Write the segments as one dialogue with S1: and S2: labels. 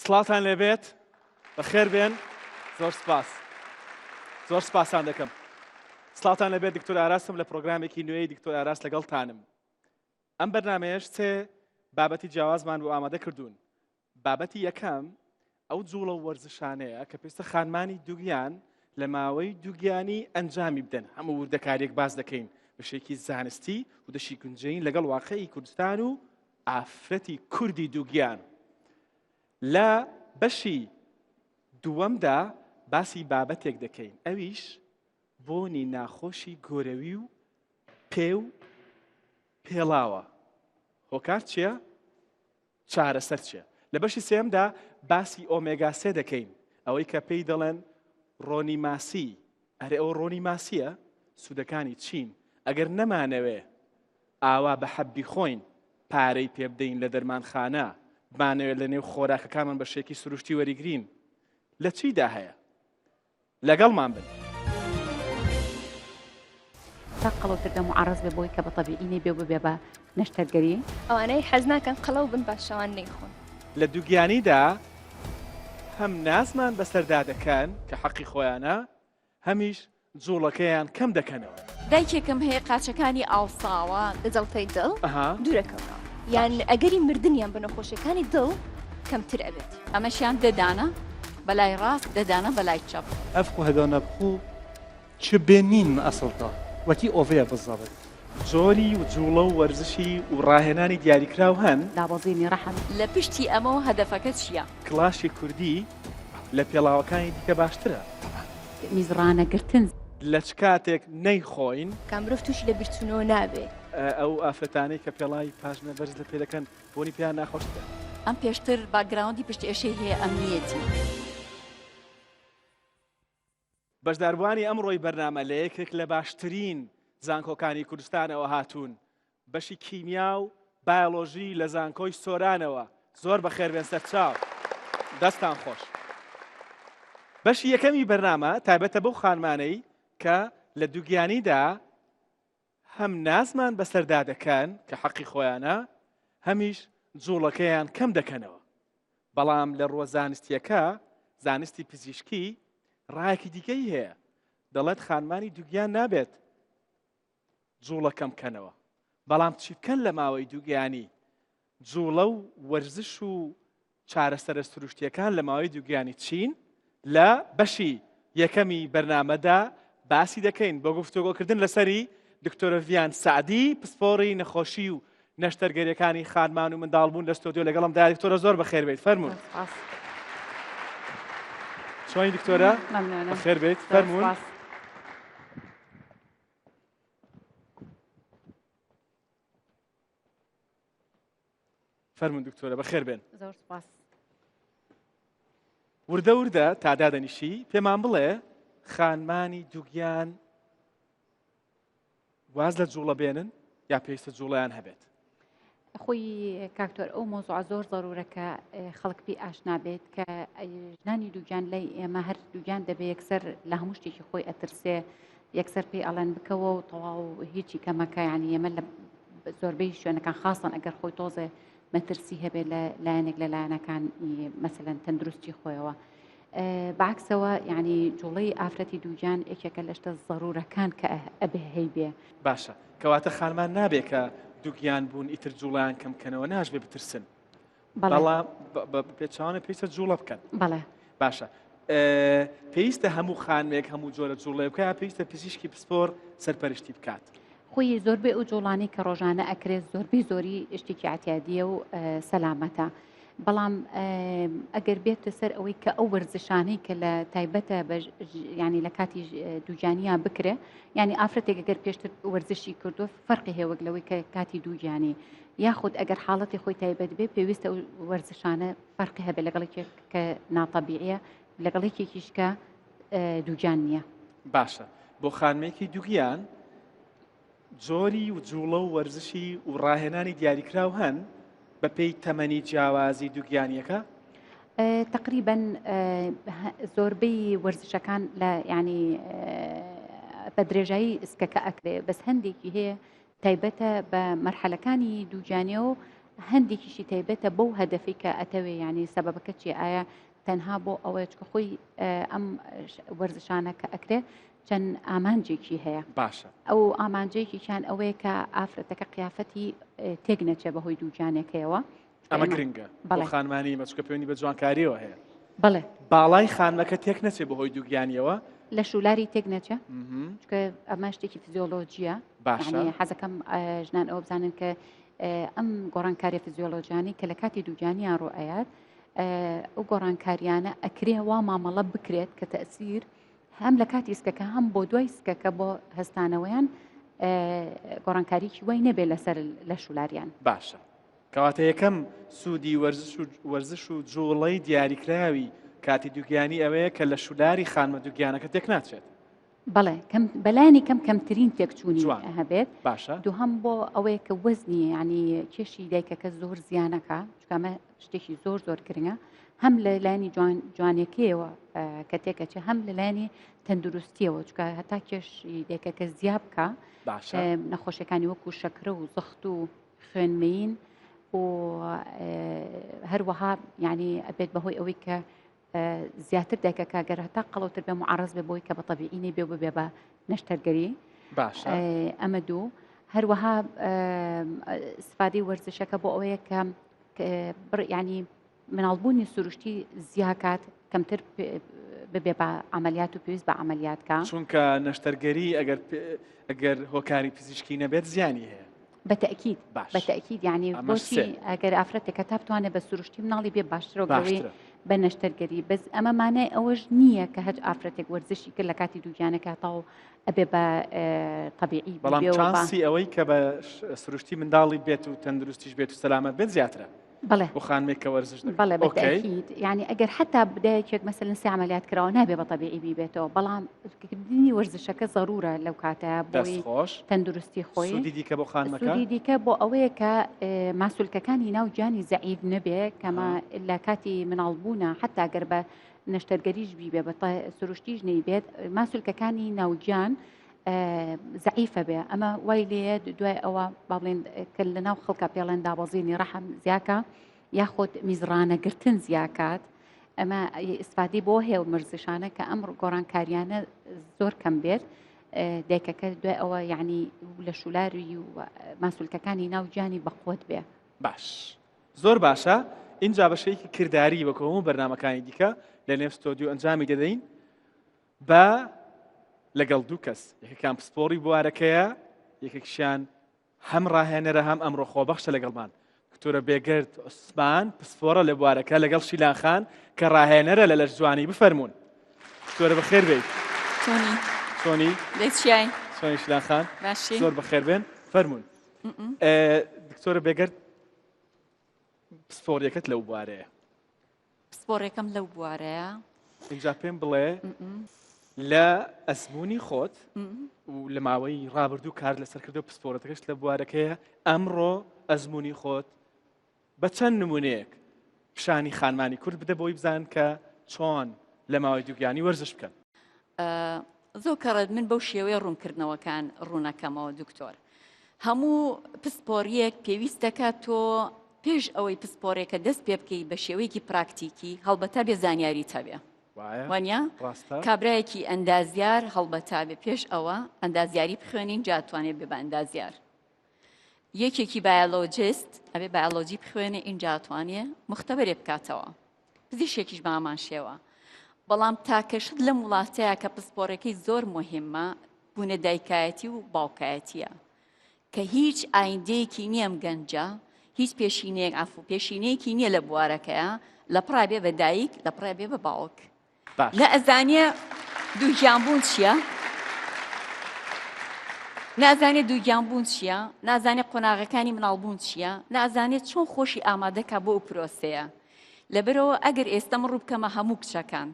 S1: سڵاوتان لێبێت بەخێر بێن زۆر سپاس زۆر سپاسان دەکەم سڵاوتان لەبێت دکتۆر ئاراسم لە پرۆگرامێکی نوێی دکتۆر ئاراس لەگەڵتانم ئەم بەرنمەیەش سێ بابەتی جیاوازمان بۆ ئامادە کردوون بابەتی یەکەم ئەو جوڵە و وەرزشانەیە کە پێویستە خانمانی دووگیان لە ماوەی دووگیانی ئەنجامی بدەن هەموو وردەکاریەک باس دەکەین بەشێکی زانستی و دەشی گونجین لەگەڵ واقعی کوردستان و ئافرەتی کوردی دووگیان لە بەشی دووەمدا باسی بابەتێک دەکەین ئەویش بۆنی ناخۆشی گۆرەوی و پێ و پێڵاوە هۆکار چییە؟ چارەسەر چیە؟ لە بەشی سێیەمدا باسی ئۆمێگا سێ دەکەین، ئەوەی کە پێی دەڵێن ڕۆنی ماسی، ئەرێ ئەوە ڕۆنی ماسییە؟ سوودەکانی چین؟ ئەگەر نەمانەوێ ئاوا بە حەب بیخۆین، پارەی پێ بدەین لە دەرمانخانە، بمانەوێت لە نێو خۆراکەکانمان بە شێکی سروشتی وەریگرین، لە چیدا هەیە؟ لەگەڵمان بن.
S2: تا قەڵەوتر بێ معەڕەز بێ بۆی کە بە تەبیعی نەیبێ و ببێ بە نەشتەرگەری.
S3: ئەوانەی حەز ناکەن قەڵەو بن با شەوان نەیخۆن.
S1: لە دووگیانیدا هەم نازمان بەسەردا دەکەن کە حەقی خۆیانە، هەمیش جوڵەکەیان کەم دەکەنەوە.
S4: دایکێکم هەیە قاچەکانی ئاوساوە.
S3: لە جەڵتەی دڵ دوورەکەونەوە یان ئەگەری مردنیان بە نەخۆشیەکانی دڵ کەمتر ئەبێت.
S4: ئەمەشیان دە دانە بەلای ڕاست دە دانە بەلای چەپ.
S5: ئەڤ خوهدانە بخو چ بێ نین ئەسڵدا وەکی ئۆڤێە بزەبت.
S1: جۆری و جوڵە و وەرزشی و ڕاهێنانی دیاریکراو هەن.
S2: دابەزینی ڕەحم.
S4: لە پشتی ئەمەوە هەدەفەکە چییە؟
S1: کڵاشی کوردی لە پێڵاوەکانی دیکە باشترە.
S2: میز ڕانەگرتن.
S1: لە چ کاتێک نەیخۆین؟
S3: کە مرۆڤ تووشی لەبیرچوونەوە نابێ.
S1: ئەو ئافرەتانەی کە پێڵاوی پاژنە بەرز لە پێ دەکەن بۆنی پێیان ناخۆشترە.
S4: ئەم پێشتر باکگراوندی پشت ئێشەی هەیە ئەمنیەتی.
S1: بەشداربووانی ئەمڕۆی بەرنامە لە یەکێک لە باشترین زانکۆکانی کوردستانەوە هاتوون، بەشی کیمیا و بایۆلۆژی لە زانکۆی سۆرانەوە، زۆر بەخێربێن سەرچاو، دەستان خۆش. بەشی یەکەمی بەرنامە تایبەتە بەو خانمانەی کە لە دووگیانیدا هەم نازمان بەسەردا دەکەن کە حەقی خۆیانە، هەمیش جوڵەکەیان کەم دەکەنەوە. بەڵام لە ڕووە زانستییەکە، زانستی پزیشکی ڕایەکی دیکەی هەیە، دەڵێت خانمانی دووگیان نابێت جوڵە کەم بکەنەوە، بەڵام چی بکەن لە ماوەی دووگیانی؟ جوڵە و وەرزش و چارەسەرە سروشتیەکان لە ماوەی دووگیانی چین؟ لە بەشی یەکەمی بەرنامەدا باسی دەکەین بۆ گفتوگۆکردن لەسەری دکتۆرە ڤیان سەعدی پسپۆڕی نەخۆشی و نەشتەرگەریەکانی خانمان و منداڵبوون لە ستۆدیۆ لەگەڵم دا دکتۆرە زۆر بەخێر بێیت فەرموون چۆنی دکتۆرە بەخێر بێیت فەرموون فەرمون دکتۆرە بەخێر بێن
S2: زۆر سپاس
S1: وردە وردە تا دادەنیشی پێمان بڵێ خانمانی دووگیان واز لە جوڵە بێنن یا پێویستە جوڵەیان هەبێت؟
S2: خۆی کاکتۆر ئەو مۆزوع زۆر ضرورە کە خەڵک پێی ئاشنا بێت کە ژنانی دووگیان لای ئێمە هەر دووگیان دەبێ یەکسەر لە هەموو شتێکی خۆی ئەترسێ یەکسەر پێی ئەڵێن بکەوە و تەواو هیچی کەمەکە یعنی ئێمە لە زۆربەی شوێنەکان خاستان ئەگەر خۆی تۆزێ مەترسی هەبێت لە لایەنێک لە لایەنەکان مەسەلەن تەندروستی خۆیەوە بەعکسەوە یعنی جوڵەی ئافرەتی دووگیان یەکێکە لە شتە زەرورەکان کە ئەبێ هەیبێ.
S1: باشە کەواتە خانمان نابێ کە دووگیان بوون ئیتر جوڵەیان کەم کەنەوە ناشبێ بترسن بەڵام پێچوانە پێویستە جوڵە بکەن
S2: بەڵێ
S1: باشە پێویستە هەموو خانمێک هەموو جۆرە جوڵێ بکە پێویستە پزیشکی پسپۆر سەرپەرشتی بکات
S2: خۆی زۆربەی ئەو جوڵانەی کە ڕۆژانە ئەکرێت زۆربەی زۆری شتێکی عتیادیە و سەلامەتە بەڵام ئەگەر بێتە سەر ئەوەی کە ئەو وەرزشانەی کە لە تایبەتە بە ینی لە کاتی دووگیانیا بکرێ ینی ئافرەتێک گەر پێشتر وەرزشی کردو فەرقی هەیە وەک لەوەی کە کاتی دووگیانی یاخود ئەگەر حاڵەتی خۆی تایبەت بێ پێویستە وەرزشانە فەرقی هەبێ لەگەڵ یەکێک کە ناتەبیعە لەگەڵ یەکێکیش کە دووگیان نییە.
S1: باشە بۆ خانمێکی دووگیان جۆری و جوڵە و وەرزشی و ڕاهێنانی دیاریکراو هەن بە پێی تەمەنی جیاوازی دووگیانیەکە؟
S2: تقریبا زۆربەی وەرزشەکان لە ینی بە درێژایی ئسکەکە ئەکرێ بەس هەندێکی هەیە تایبەتە بە مەرحەلەکانی دووگیانیە و هەندێکیشی تایبەتە بەو هەدەفی کە ئەتەوێ یعنی سەبەبەکە چیە ئایا تەنها بۆ ئەوەیە چکە خۆی ئەم وەرزشانە کە ئەکرێ چەند ئامانجێکی هەیە
S1: باشە
S2: ئەو ئامانجێکیان ئەوەیە کە ئافرەتەکە قیافەتی تێک نەچێ بەهۆی دووگیانەکەیەوە
S1: ئەمە گرنگە بەڵێ خانمانی مەچکە پەیوەندی بە جوانکاریەوە هەیە
S2: بەڵێ
S1: باڵای خانمەکە تێک نەچێ بەهۆی دووگیانیەوە
S2: لە شولاری تێک نەچێ چکە ئەمە شتێکی فیزیۆلۆجیە
S1: باشە
S2: حەزەکەم ژنان ئەوە بزانن کە ئەم گۆڕانکاریە فیزیۆلۆجیانی کە لە کاتی دووگیانیان ڕوو ئەیات ئەو گۆڕانکاریانە ئەکرێ وا مامەڵە بکرێت کە تەسیر هەم لە کاتی سکەکە هەم بۆ دوای سکەکە بۆ هەستانەوەیان گۆڕانکاریی وای نەبێت لەسەر لە شولاریان
S1: باشە کەواتە یەکەم سوودی وەرزش و جوڵەی دیاریکراوی کاتی دووگیانی ئەوەیە کە لە شولاری خانمە دووگیانەکە تێک ناچێت.
S2: بەڵێ کەم بەلایەنی کەم کەمترین تێکچوونی
S1: جوان.
S2: هەبێت
S1: باشە.
S2: دووهەم بۆ ئەوەیە کە وەزنی یعنی کێشی دایکەکە زۆر زیانەکە چونکە ئەمە شتێکی زۆر زۆر گرنگە هەم لە لایەنی جوان جوانەکەیەوە کە تێکەچێ هەم لە لایەنی تەندروستیەوە چونکە هەتا کێشی دایکەکە زیا بکە
S1: باشە.
S2: نەخۆشیەکانی وەکو شەکرە و زەخت و خوێنمەیین و هەروەها یعنی ئەبێت بەهۆی ئەوەی کە زیاتر دایکەکە گەر هەتا قەڵەوتر بێ معرض بێ بۆی کە بە تەبیعی نەیبێ ببێ بە نەشتەرگەری
S1: باشە
S2: ئەمە دوو هەروەها سفادەی وەرزشەکە بۆ ئەوەیە کە بڕ ینی مناڵبوونی سروشتی زیاکات کەمتر ببێ بە عملیات و پێویست بە عملیات کە
S1: چونکە نەشتەرگەری ئەگەر ئەگەر هۆکاری پزیشکی نەبێت زیانی هەیە
S2: بە تەئکید بە تەئکید یعنی بۆچی ئەگەر ئافرەتێکە تا بتوانێت بە سروشتی مناڵی بێ باشترەوە گەوەی بە نەشتەرگەری بەس ئەمە مانای ئەوەش نییە کە هەچ ئافرەتێک وەرزشی کرد لە کاتی دووگیانەکە تاو ئەبێ بە تەبیعی
S1: بەڵام چانسی ئەوەی کە بە سروشتی منداڵی بێت و تەندروستیش بێت و سەلامەت بێت زیاترە.
S2: بەڵێ
S1: بۆ خانمێک کە وەرزش دەکات
S2: بەڵێ بەتەئکید یعنی ئەگەر حتا دایکێک مەسەلەن سێ عملیات کراوە نابێ بە تەبیعی بیبێتەوە بەڵام کردنی وەرزشەکە زەرورە لەو کاتە بۆی
S1: خۆش
S2: تەندروستی خۆی
S1: سوودی دیکە بۆ خانمەکە
S2: سوودی دیکە بۆ ئەوەیە کە ماسولکەکانی ناو گیانی زەعیف نەبێ کەمە لە کاتی مناڵبوونە حتا گەر بە نەشتەرگەریش بیبێ بە سروشتیش نەیبێت ماسولکەکانی ناوگیان زەعیفە بێ ئەمە وای لێیە دوای ئەوە با بڵێن کە لە ناو خەڵکە پێڵێن دابەزینی ڕەحم زیاکە یاخود میزڕانەگرتن زیاکات ئەمە ئیسفادی بۆ هەیە و مرزشانە کە ئەم گۆڕانکاریانە زۆر کەم بێت دایکەکە دوای ئەوە یعنی لە شولاری و ماسولکەکانی ناو گیانی بەقوت بێ
S1: باش زۆر باشە اینجا بە شێوەیەکی کرداری وەکو هەموو بەرنمەکانی دیکە لە نێو ستۆدیو ئەنجامی دەدەین بە لەگەڵ دوو کەس یەکێکیان پسپۆڕی بوارەکەیە یەکێکیشیان هەم ڕاهێنەرە هەم ئەمڕۆ خۆبەخشە لەگەڵمان دکتۆرە بێگەرد عوسمان پسپۆڕە لە بوارەکە لەگەڵ شیلان خان کە ڕاهێنەرە لە لەشجوانی بفەرمونون دکتۆرە بەخێر بێیت
S4: چۆنی
S1: چۆنی
S4: لە چیای
S1: چۆنی شیلان خان
S4: باشی
S1: زۆر بەخێر بێن فەرمونون دکتۆرە بێگەرد پسپۆڕیەکەت لەو بوارەیە
S4: پسپۆڕێکەم لەو بوارەیە.
S1: ئینجا پێم بڵێ لە ئەزمموی خۆت و لە ماوەی ڕابردوو کار لەسەر کردو پسپۆرەتەکەش لە بوارەکەیە ئەمڕۆ ئەزمموی خۆت بە چەند نمونەیەک پیشانی خانمانی کورد بدە بۆی بزان کە چۆن لە ماوەی دووگیانی وەرزش بکەن.
S4: زۆر کەڕەت من بەو شێوەیە ڕوونکردنەوەکان ڕوونەکەمەوە دکتۆر هەموو پسپۆریەک پێویست دەکات تۆ پێش ئەوەی پسپۆرێکە دەست پێ بکەی بە شێوەیەکی پراکتیکی هەڵبەتە بێ زانیاری تەبێ وانە کابراایەکی ئەندازیار هەڵبەتا بێ پێش ئەوە ئەندازیاری بخوێنین جاتوانێت بێ بە ئەندازیار یەکێکی بایۆلۆجیست ئەبێ بایۆلۆجی بخوێنێ ئینجا توانێ مختبەرێ بکاتەوە پزیشێکیش بە هەمان شێوە بەڵام تاکە شت لەم وڵاتەیە کە پسپۆرەکەی زۆر مهمە بوونە دایکایەتی و باوکایەتیە کە هیچ ئایندەیەکی نییە ئەم گەنجە هیچ پێشینەیەک عفو پێشینەیەکی نییە لە بوارەکەیە لە پڕا بێ بە دایک لە پڕا بێ بە باوک نە ئەزانێ دووگیان بوون چییە؟ نازانێ دووگیان بوون چییە؟ نازانێ قۆناغەکانی مناڵبوون چییە؟ نازانێت چۆن خۆشی ئامادەکە بۆ ئەو پرۆسەیە. لەبەرەوە ئەگەر ئێستا من ڕوو بکەمە هەموو کچەکان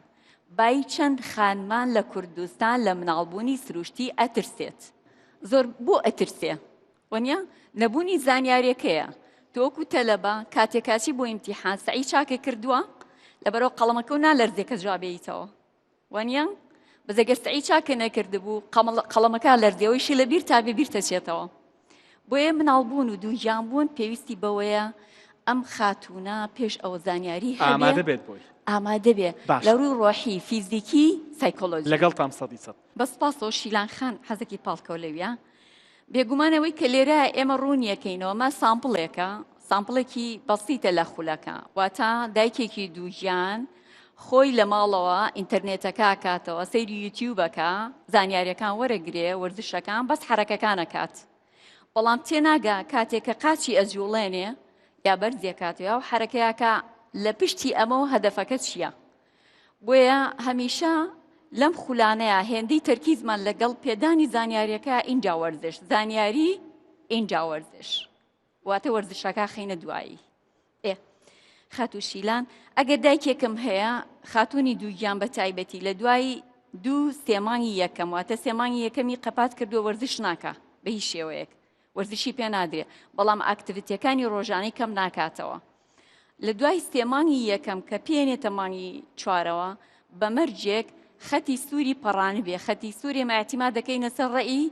S4: بای چەند خانمان لە کوردستان لە مناڵبوونی سروشتی ئەترسێت زۆر بۆ ئەترسێ وەنیە؟ نەبوونی زانیاریەکەیە. تۆ وەکو تەلەبە کاتێک کاچی بۆ ئیمتیحان سەعی چاکە کردووە لەبەرەوە قەڵەمەکە و نالەرزێ کە جوابێیتەوە وەنیە؟ بەس ئەگەر سەعی چاکە نەکردبوو قەڵەمەکە لەرزێەوەیشی لە بیر تا بێ بیرتەچێتەوە. بۆیە مناڵبوون و دووگیان بوون پێویستی بەوەیە ئەم خاتوونە پێش ئەوە زانیاری هەبێ
S1: ئامادە بێت بۆی
S4: ئامادە بێ
S1: باشە.
S4: لە ڕووی ڕۆحی فیزیکی سایکۆلۆژی
S1: لەگەڵتام سەدی سەد.
S4: بە سپاسەوە شیلان خان حەزەکی پاڵکەوە لەویا. بێگومان ئەوەی کە لێرە ئێمە ڕوونیەکەینەوە مە sample ێکە sample ێکی بەسیتە لە خولەکە واتە دایکێکی دووگیان خۆی لە ماڵەوە ئینتەرنێتەکە کاتەوە سەیری یوتیوبەکە زانیاریەکان وەرەگرێ وەرزشەکان بەس حرەکەکان ئەکات بەڵام تێناگا کاتێک کە قاچی ئەجوڵێنێ یا بەرزیەکاتەوە یا حرەکەیەکە لە پشتی ئەمەوە هەدەفەکە چییە؟ بۆیە هەمیشە لەم خولانەیە هێندەی تەرکیزمان لەگەڵ پێدانی زانیاریەکە ئینجا وەرزش زانیاری ئینجا وەرزش واتە وەرزشەکە خینە دوایی ئێ خاتوو شیلان ئەگەر دایکێکم هەیە خاتونی دووگیان بە تایبەتی لە دوای دوو سێمانگی یەکەم واتە سێمانگی یەکەمی قەپات کردووە وەرزش ناکە بە هیچ شێوەیەک وەرزشی پێ نادرێ بەڵام activity ەکانی ڕۆژانەی کەم ناکاتەوە لە دوای سێ مانگی یەکەم کە پێنێتە مانگی چوارەوە بە مەرجێک خەتی سووری پەڕانبێ خەتی سووری ئێمە ئیعتیماد دەکەینە سەر ڕێی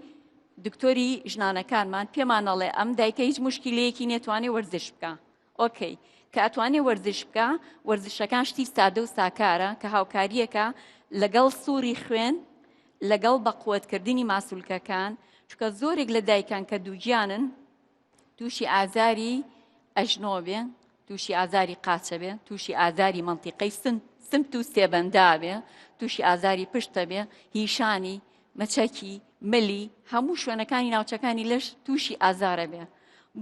S4: دکتۆری ژنانەکانمان پێمانەڵێ ئەم دایکە هیچ مشکلەیەکی نێتوانێ وەرزش بکە okay کە ئەتوانێ وەرزش بکە وەرزشەکان شتی سادە و ساکارە کە هاوکاریەکە لەگەڵ سووری خوێن لەگەڵ بەقوەتکردنی ماسولکەکان چونکە زۆرێک لە دایکان کە دووگیانن تووشی ئازاری ئەژنۆ بێ تووشی ئازاری قاچە بێ تووشی ئازاری مەنتیقەی سمت و سێبەندا بێ تووشی ئازاری پشتە بێ هیشانی مەچەکی ملی هەموو شوێنەکانی ناوچەکانی لەش تووشی ئازارە بێ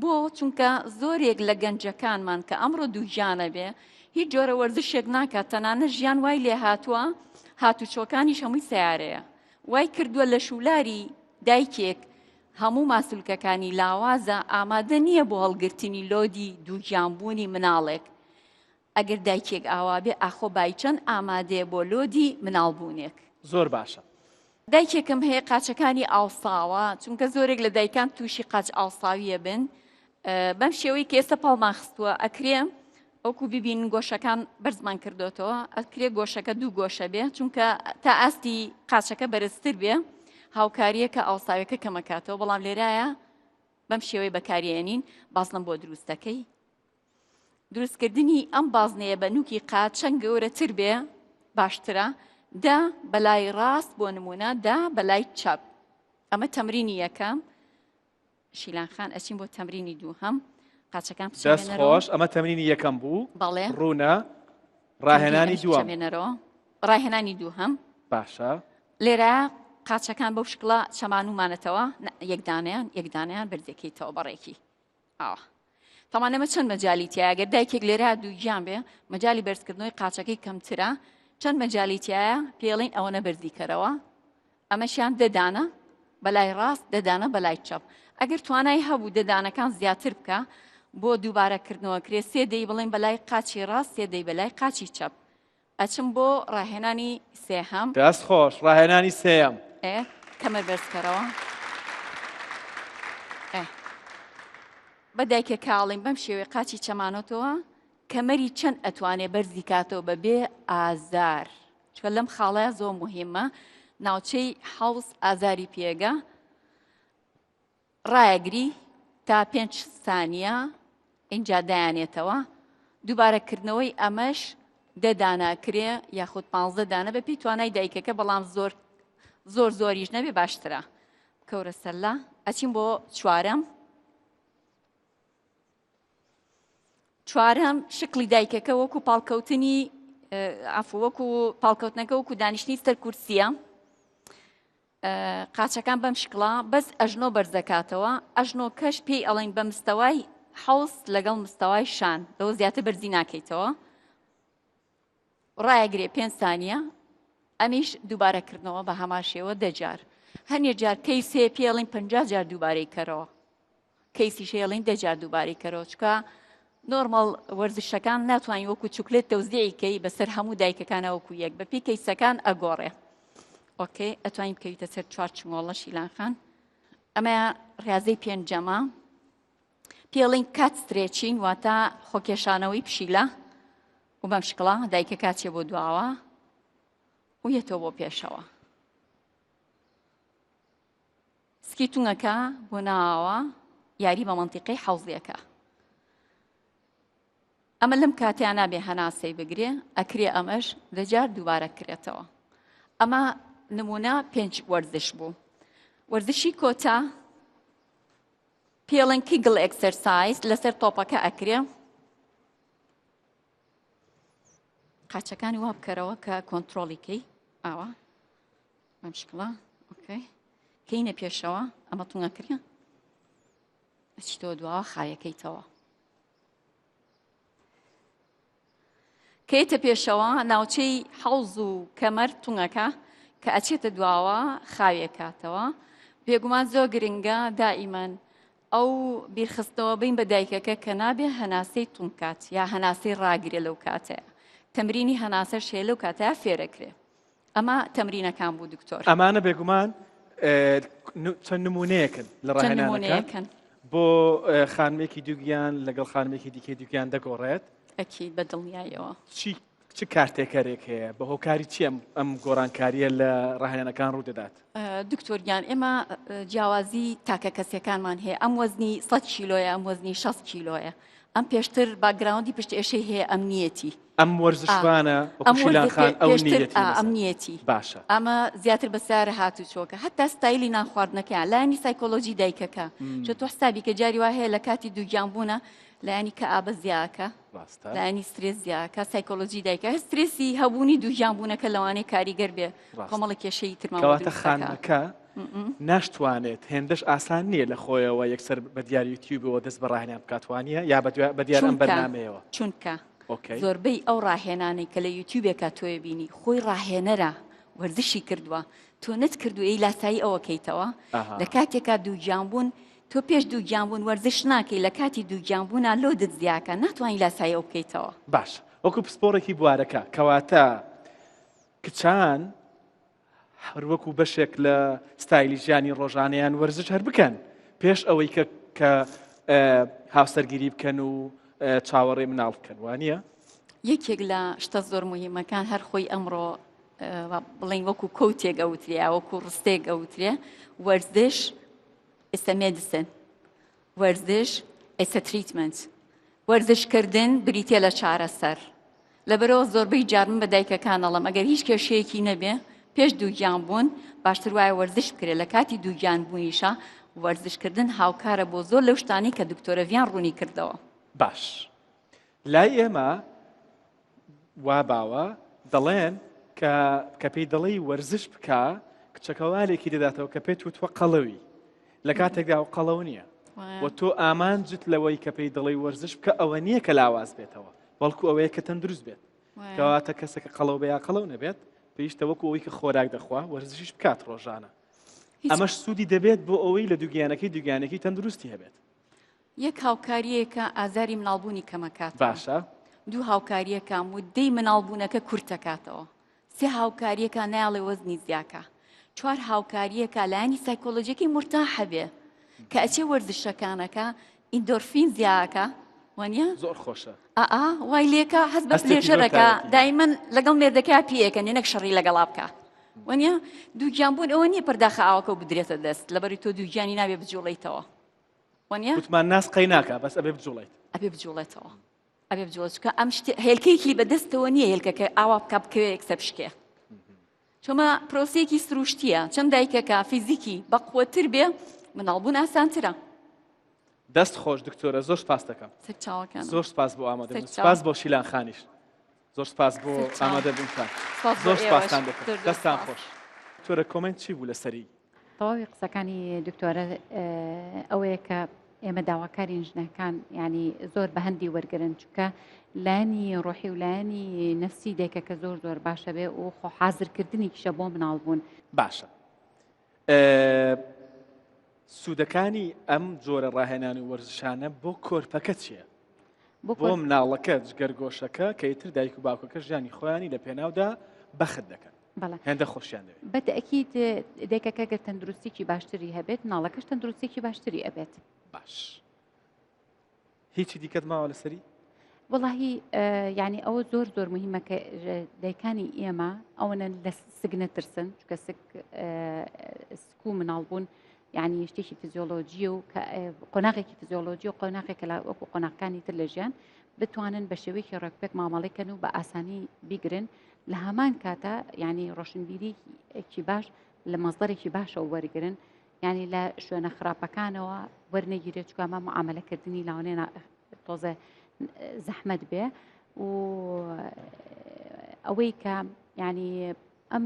S4: بۆ چونکە زۆرێک لە گەنجەکانمان کە ئەمڕۆ دووگیانە بێ هیچ جۆرە وەرزشێک ناکات تەنانە ژیان وای لێ هاتووە هاتوچۆکانیش هەمووی سیارەیە وای کردووە لە شولاری دایکێک هەموو ماسولکەکانی لاوازە ئامادە نییە بۆ هەڵگرتنی لۆدی دووگیانبوونی مناڵێک ئەگەر دایکێک ئاوا بێ ئاخۆ بای چەند ئامادەیە بۆ لۆدی مناڵبوونێک؟
S1: زۆر باشە.
S4: دایکێکم هەیە قاچەکانی ئاوساوە چونکە زۆرێک لە دایکان تووشی قاچ ئاوساویە بن بەم شێوەی کە ئێستا پاڵمان خستووە ئەکرێ ئەوکو ببین گۆشەکان بەرزمان کردوتەوە ئەکرێ گۆشەکە دوو گۆشە بێ چونکە تا ئاستی قاچەکە بەرزتر بێ هاوکاریەکە ئاوساوەکە کەمەکاتەوە بەڵام لێرایە بەم شێوەی بەکارێنین بازنم بۆ دروستەکەی دروستکردنی ئەم بازنەیە بە نوکی قاچ چەند گەورەتر بێ باشترە دە بەلای ڕاست بۆ نمونە دە بەلای چەپ ئەمە تەمرینی یەکەم شیلان خان ئەچین بۆ تەمرینی دووهەم قاچەکان
S1: دەست خۆش ئەمە تەمرینی یەکەم بوو
S4: بەڵێ
S1: ڕوونە ڕاهێنانی دووەم
S4: ڕاهێنانی دووهەم
S1: باشە
S4: لێرە قاچەکان بەو شکڵە چەمانومانەتەوە یەکدانیان یەکدانیان بەرزەکەیتەوە بەڕێکی ئاوا تەمان ئەمە چەند مەجالی تایە گەر دایکێک لێرە دووگیان بێ مەجالی بەرزکردنەوەی قاچەکەی کەمترە چەند مەجالی تایە پێڵین ئەوەنە بەرزی کەرەوە ئەمەشیان دەدانە بەلای ڕاست دەدانە بەلای چەپ ئەگەر توانای هەبوو دەدانەکان زیاتر بکە بۆ دووبارەکردنەوە کرێ سێ دەی بڵێن بەلای قاچی ڕاست سێ دەی بەلای قاچی چەپ ئەچم بۆ ڕاهێنانی سێهەم.
S1: دەست خۆش ڕاهێنانی سێیەم.
S4: ئێ کەمەر بەرزکەرەوە. ئێ بە دایکە کاڵین بەم شێوەی قاچی چەمانۆتەوە کەمەری چەند ئەتوانێ بەرزی کاتەوە بە بێ ئازار چکە لەم خاڵەیە زۆر مهمە ناوچەی حەوز ئازاری پێگە ڕایەگری تا پێنج سانیە ئینجا دایانێتەوە دووبارە کردنەوەی ئەمەش دە دانە کرێ یاخود پ دانە بە پێی توانای دایکەکە بەڵام زۆر زۆر زۆریش نەبێ باشترە کەورە سەلا ئەچین بۆ چوارەم چوارەم شکلی دایکەکە وەکو پاڵکەوتنی عفو وەکو پاڵکەوتنەکە وەکو دانیشتنی سەر کورسیە قاچەکان بەم شکڵە بەس ئەژنۆ بەرزەکاتەوە ئەژنۆکەش پێی ئەڵین بە مستەوای حەوز لەگەڵ مستەوای شان لەوە زیاتر بەرزی ناکەیتەوە ڕایەگرێ پێ سانیە ئەمیش دووبارەکردنەوە بە هەمان شێوە دەجار هەنێ جار کەیس هەیە پێڵین پ جار دووبارەی کەرەوە کەیسیش هێڵین دە جار دووبارەی کەرەوە چکە نۆرمەڵ وەرزشەکان ناتوانین وەکو چوکلێت تەوزیعی کەی بەسەر هەموو دایکەکانە وەکو یەک بەپی کەیسەکان ئەگۆڕێ okay ئەتوانین بکەویتە سەر چوار چنگۆڵە شیلان خان ئەمە ڕاضەی پێنجەمە پێڵین cat stretching واتە خۆکێشانەوەی پشیلە و بەم شکڵە دایکە کاچێ بۆ دواوە و یەتەوە بۆ پێشەوە سکی تونگەکە بۆ ناوە یاری بە مەنتیقەی حەوزیەکە. ئەمە لەم کاتیا نابێ هەناسەی بگرێ ئەکرێ ئەمەش دەجار دووبارە کرێتەوە ئەمە نمونە پێنج وەرزش بوو وەرزشی کۆتا پێڵنگ Kegel exercise لەسەر تۆپەکە ئەکرێ قاچەکانی وا بکەرەوە کە کۆنتترۆڵی کەی ئاوا بەم شکڵە okay کەینە پێشەوە ئەمە تونگەکرێ ئەچیتەوە دواوە خاوەکەیتەوە کەیتە پێشەوە ناوچەی حەوز و کەمەر تونگەکە کە ئەچێتە دواوە خاوێکاتەوە بێگومان زۆر گرنگە دائیمەن ئەو بیرخستنەوە بین بە دایکەکە کە نابێ هەناسەی تونکات یا هەناسەی ڕاگرێ لەو کاتەیە تەمرینی هەناسەش هەیە لەو کاتەیە فێرەکرێ ئەمە تەمرینەکان بوو دکتۆر.
S1: ئەمانە بێگومان چەند نمونەیەکن لە ڕاهێنانەکان بۆ خانمێکی دووگیان لەگەڵ خانمێکی دیکەی دووگیان دەگۆڕێت.
S4: ئەکید بە دڵنیایەوە.
S1: چی چ کارتێکەرێک هەیە بە هۆکاری چی ئەم گۆڕانکاریە لە ڕاهێنانەکان ڕوو دەدات؟
S4: دکتۆر گیان ئێمە جیاوازی تاکە کەسەکانمان هەیە ئەم وەزنی 100 کیلۆیە ئەم وەزنی 60 کیلۆیە ئەم پێشتر background ی پشت ئێشەی هەیە ئەم نیەتی
S1: ئەم وەرزشوانە وەکو شیلان خان ئەو نیەتی
S4: ئەم نیەتی
S1: باشە
S4: ئەمە زیاتر بە سارە هاتوچۆکە هەتا ستایلی نان خواردنەکەیان لایەنی سایکۆلۆژی دایکەکە چۆ تۆ حسابی کە جاری وا هەیە لە کاتی دووگیان بوونە لایەنی کە ئابە زیاکە لایەنی سترێس زیاکە سایکۆلۆژی دایکە سترێسی هەبوونی دووگیان بوونەکە لەوانەیە کاریگەر بێ کۆمەڵە کێشەی ترمان
S1: کەواتە خانمەکە ناشتوانێت هێندەش ئاسان نییە لە خۆیەوە یەکسەر بە دیار یوتیوبەوە دەست بە ڕاهێنان بکات وانە یا بە دیار ئەم بەرنمەیەوە
S4: چونکە زۆربەی ئەو ڕاهێنانەی کە لە یوتیوبێکا تۆیە بینی خۆی ڕاهێنەرە وەرزشی کردووە تۆ نەت کردو ئی لاسایی ئەوە کەیتەوە لە کاتێکا دووگیان بوون تۆ پێش دووگیان بوون وەرزش ناکەی لە کاتی دووگیان بوونا load ت زیاکە ناتوانانی لاسایی ئەو بکەیتەوە.
S1: باش وەکو پسپۆڕێکی بوارەکە کەواتە کچان هەر وەکو بەشێک لە ستایلی ژیانی ڕۆژانەیان وەرزش هەر بکەن پێش ئەوەی کە کە هاوسەرگیری بکەن و چاوەڕێ مناڵ بکەن وانە؟
S4: یەکێک لە شتە زۆر مهمەکان هەر خۆی ئەمڕۆ بڵین وەکو quote ێک ئەوترێ وەکو ڕستێک ئەوترێ وەرزش is a medicine وەرزش is a treatment وەرزشکردن بریتە لە چارەسەر لەبەرئەوە زۆربەی جار من بە دایکەکان ئەڵێم ئەگەر هیچ کێشەیەکی نەبێ پێش دووگیان بوون باشتر وایە وەرزش بکرێت لە کاتی دووگیان بوونیشە وەرزشکردن هاوکارە بۆ زۆر لەو شتانەی کە دکتۆرە ڤیان ڕوونی کردەوە.
S1: باش لای ئێمە وا باوە دەڵێن کە کە پێی دەڵێی وەرزش بکە کچەکە والێکی دەداتەوە کە پێت وتوە قەڵەوی لە کاتێکدا ئەو قەڵەو نییە و تۆ ئامانجت لەوەی کە پێی دەڵێی وەرزش بکە ئەوە نییە کە لاواز بێتەوە بەڵکو ئەوەیە کە تەندروست بێت کەواتە کەسەکە قەڵەو بێ یا قەڵەو نەبێت پێویستە وەکو ئەوەی کە خۆراک دەخوا وەرزشیش بکات ڕۆژانە ئەمەش سوودی دەبێت بۆ ئەوەی لە دووگیانەکەی دووگیانێکی تەندروستی هەبێت
S4: یەک هاوکاریەکە ئازاری مناڵبوونی کەمەکات
S1: باشە
S4: دوو هاوکاریەکە مدەی مناڵبوونەکە کورتەکاتەوە سێ هاوکاریەکە نایڵێ وەزنی زیاکە چوار هاوکاریەکە لایەنی سایکۆلۆژیەکەی مورتاحە بێ کە ئەچێ وەرزشەکانەکە ئیندۆرفین زیاکە وانە
S1: زۆر خۆشە
S4: ئا وای لێکە هەست بە pleasure ەکە دایمەن لەگەڵ مێردەکە پیەکە نێنەک شەڕی لەگەڵا بکە وانە دووگیان بوون ئەوە نییە پەرداخە ئاوەکە و بدرێتە دەست لەبەری تۆ دووگیانی نابێ بجوڵیتەوە وانە
S1: وتمان ناس قەی ناکە بەس ئەبێ بجوڵیت
S4: ئەبێ بجوڵێتەوە ئەبێ بجوڵێت چونکە ئەم شتێ هێلکەیەکی بەدەستەوە نییە هێلکەکە ئاوا بکە بکەوێ یەکسەر بشکێ چۆمە پرۆسەیەکی سروشتیە چەند دایکەکە فیزیکی بەقوەتر بێ مناڵبوون ئاسانترە.
S1: دەست خۆش دکتۆرە زۆر سپاس دەکەم
S4: سەرچاوەکان
S1: زۆر سپاس بۆ ئامادە سپاس بۆ شیلان خانیش زۆر سپاس بۆ ئامادە بوونتان زۆر سپاستان دەکەم دەستان خۆش دکتۆرە comment چی بوو لەسەری
S2: تەواوی قسەکانی دکتۆرە ئەوەیە کە ئێمە داواکارین ژنەکان ینی زۆر بە هەندی وەرگن چونکە لایەنی ڕۆحی و لایەنی نفسی دایکە کە زۆر زۆر باشە بێ و خۆ حازرکردنی کیشە بۆ مناڵ بوون.
S1: باشە سوودەکانی ئەم جۆرە ڕاهێنان و وەرزشانە بۆ کۆرپەکە چییە؟ بۆ مناڵەکە جگەرگۆشەکە کە ئیتر دایک و باوکەکە ژیانی خۆیانی لە پێناودا بەخت دەکەن.
S2: بەڵێ.
S1: هێندە خۆشیان دەوێت.
S2: بە تەئکید دایکەکە گەر تەندروستیکی باشتری هەبێت مناڵەکەش تەندروستیکی باشتری ئەبێت.
S1: باش هیچی دیکەت ماوە لەسەری؟
S2: وەڵاهی یعنی ئەوە زۆر زۆر مهمە کە دایکانی ئێمە ئەوەنە لە سک نەترسن چونکە سک سک و مناڵ بوون یعنی شتێکی فیزیۆلۆژیە و قۆناغێکی فیزیۆلۆژی و قۆناغێکە لە وەکو قۆناغەکانی تر لە ژیان. بتوانن بە شێوەیەکی ڕێکوپێک مامەڵەی کەن و بە ئاسانی بیگرن لە هەمان کاتە یعنی ڕۆشنبیریکی باش لە مەزدەرێکی باشەوە وەرگن یعنی لە شوێنە خراپەکانەوە وەرنەگیرێت چکامە معاملەکردنی لاونێ تۆزە زەحمەت بێ و ئەوەی کە ینی ئەم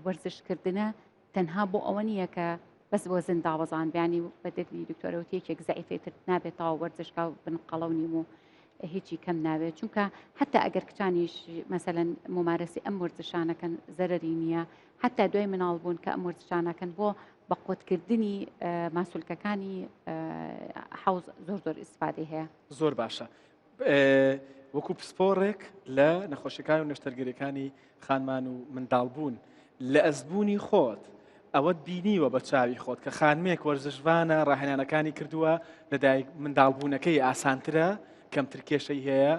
S2: وەرزشکردنە تەنها بۆ ئەوە نییە کە بەس وەزن دابەزان بیانی بە دەگری دکتۆرەوە یەکێک زەعیفەی تر نابێت تاوا وەرزشکا و بن قەڵەو نیم و هیچی کەم ناوێت چونکە حتا ئەگەر کچانیش مەسەەن ممارەسی ئەم وەرزشانەکەن زەرری نییە حتا دوای مناڵ بوون کە ئەم وەرزشانەکەن بۆ بە قوتکردنی ماسولکەکانی حەوز زۆر زۆر ئیسفادەی هەیە.
S1: زۆر باشە وەکو پسپۆڕێک لە نەخۆشیەکان و نەشتەرگەریەکانی خانمان و منداڵبوون لە ئەزبوونی خۆت ئەوەت بینیوە بە چاوی خۆت کە خانمێک وەرزشڤانە ڕاهێنانەکانی کردووە لە دایک منداڵبوونەکەی ئاسانترە کەمتر کێشەی هەیە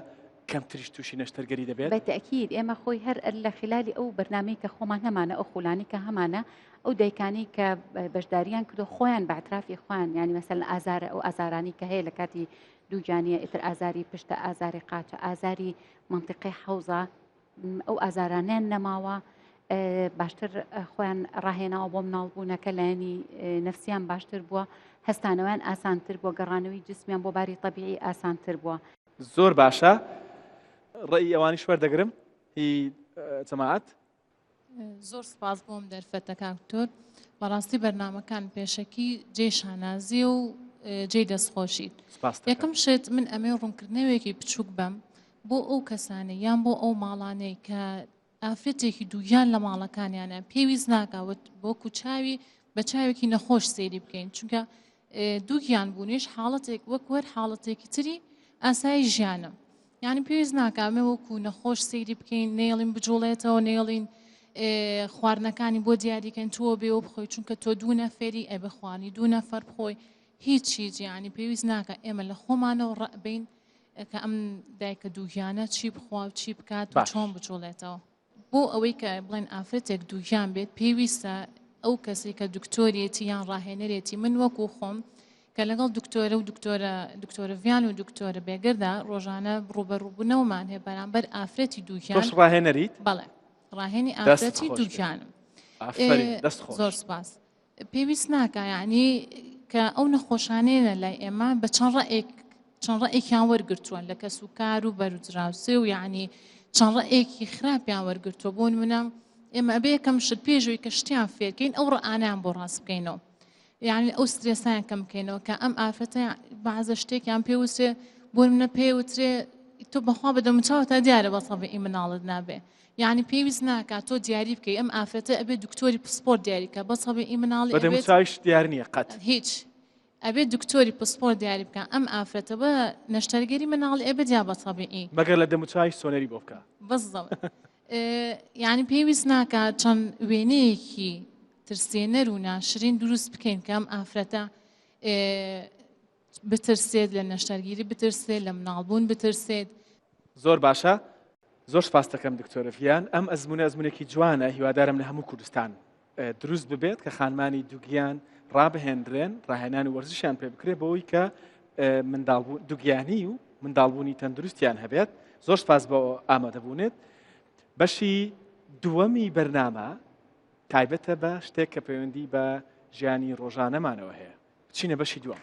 S1: کەمتریش تووشی نەشتەرگەری دەبێت؟
S2: بە تەئکید ئێمە خۆی هەر لە خلالی ئەو بەرنامەی کە خۆمان هەمانە ئەو خولانەی کە هەمانە ئەو دایکانەی کە بەشداریان کردو خۆیان بە اعترافی خۆیان یعنی مەسەلەن ئازارە ئەو ئازارانی کە هەیە لە کاتی دووگیانیە ئیتر ئازاری پشتە ئازاری قاچە ئازاری منطقەی حەوزە ئەو ئازارانیان نەماوە باشتر خۆیان ڕاهێناوە بۆ مناڵبوونەکە لایەنی نفسیان باشتر بووە هەستانەوەیان ئاسانتر بووە گەڕانەوەی جسمیان بۆ باری طببیعی ئاسانتر بووە.
S1: زۆر باشە ڕێی ئەوانیش وەردەگرم هی جەماعەت.
S6: زۆر سپاس بۆم دەرفەتە کاک دکتۆر بەڕاستی بەرنامەکان پێشەکی جێی شانازیە و جێی دەستخۆشیت یەکەم شت من ئەمێ ڕوونکردنەوەیەکی بچووک بەم بۆ ئەو کەسانەی یان بۆ ئەو ماڵانەی کە ئافرەتێکی دووگیان لە ماڵەکانیانە پێویست ناکا وەکو چاوی بە چاوێکی نەخۆش سەیری بکەین چونکە دووگیان بوونیش حاڵەتێک وەک وەر حاڵەتێکی تری ئاسایی ژیانە یعنی پێویست ناکامێ وەکو نەخۆش سەیری بکەین نێڵین بجوڵێتەوە نێڵین خواردنەکانی بۆ دیاریکەن تۆ بێ و بخۆی چونکە تۆ دوو نەفێری ئەبێ خوانی دوو نەفەر بخۆی هیچ هیچ یعنی پێویست ناکە ئێمە لە خۆمانەوە ڕەبین کە ئەم دایکە دووگیانە چی بخوا و چی بکات و چۆن بجوڵێتەوە. بۆ ئەوەی کە بڵێن ئافرەتێک دووگیان بێت پێویستە ئەو کەسێک کە دکتۆرێتی یان ڕاهێنەرێتی من وەکو خۆم کە لەگەڵ دکتۆرە و دکتۆرە دکتۆرە ڤیان و دکتۆرە بێگەردا ڕۆژانە ڕوبەڕووبوونەوەمان هەیە بەرامبەر ئافرەتی دووگیان
S1: ڕاهێنەریت
S6: بەڵێ ڕاهێنی ئافرەتی دووگیانم زۆر سپاس پێویست ناکا یعنی کە ئەو نەخۆشانەیە لای ئێمە بە چەند ڕەئێک چەند ڕەئێکیان وەرگرتووە لە کەس و کار و بەرودراوسێ و یعنی چەند ڕەئێکی خراپیان وەرگرتووە بۆ نمونە ئێمە ئەبێ یەکەم شت پێشەوەی کە شتیان فێرکەین ئەو ڕەئانیان بۆ ڕاست بکەینەوە یعنی ئەو سترێسیان کەم بکەینەوە کە ئەم ئافرەتە بەعزە شتێکیان پێوترێ بۆ منە پێوترێ تۆ بەخوا بە دەموچاوە تا دیارە بە تەبیعی مناڵت نابێ یانی پێویست ناکات تۆ دیاری بکەی ئەم ئافرەتە ئەبێ دکتۆری پسپۆر دیاری کە بەس هەبێ ئی مناڵی
S1: بەدەم چاویش دیار نییە قەت
S6: هیچ ئەبێ دکتۆری پسپۆر دیاری بکە ئەم ئافرەتە بە نەشتەرگەری مناڵی ئەبێت یا بە تەبیعی
S1: مەگەر لە دەموچاوی سۆنەری بۆ بکە
S6: بەزەوە یعنی پێویست ناکات چەند وێنەیەکی ترسێنەر و ناشرین دروست بکەین کە ئەم ئافرەتە بترسێت لە نەشتەرگیری بترسێت لە مناڵبوون بترسێت.
S1: زۆر باشە زۆر سپاست دەکەم دکتۆرە ڤیان ئەم ئەزمونە ئەزمونێکی جوانە هیوادارم لە هەموو کوردستان دروست ببێت کە خانمانی دووگیان ڕابهێنرێن ڕاهێنان و وەرزشیان پێ بکرێت بۆی کە منداڵ دوگیانی و منداڵبوونی تەندروستیان هەبێت زۆر سپاس بۆ ئامادەبوونێت بەشی دووەمی بەرنامە تایبەتە بە شتێک کە پەیوەندی بە ژیانی ڕۆژانەمانەوە هەیە بچینە بەشی دووەم.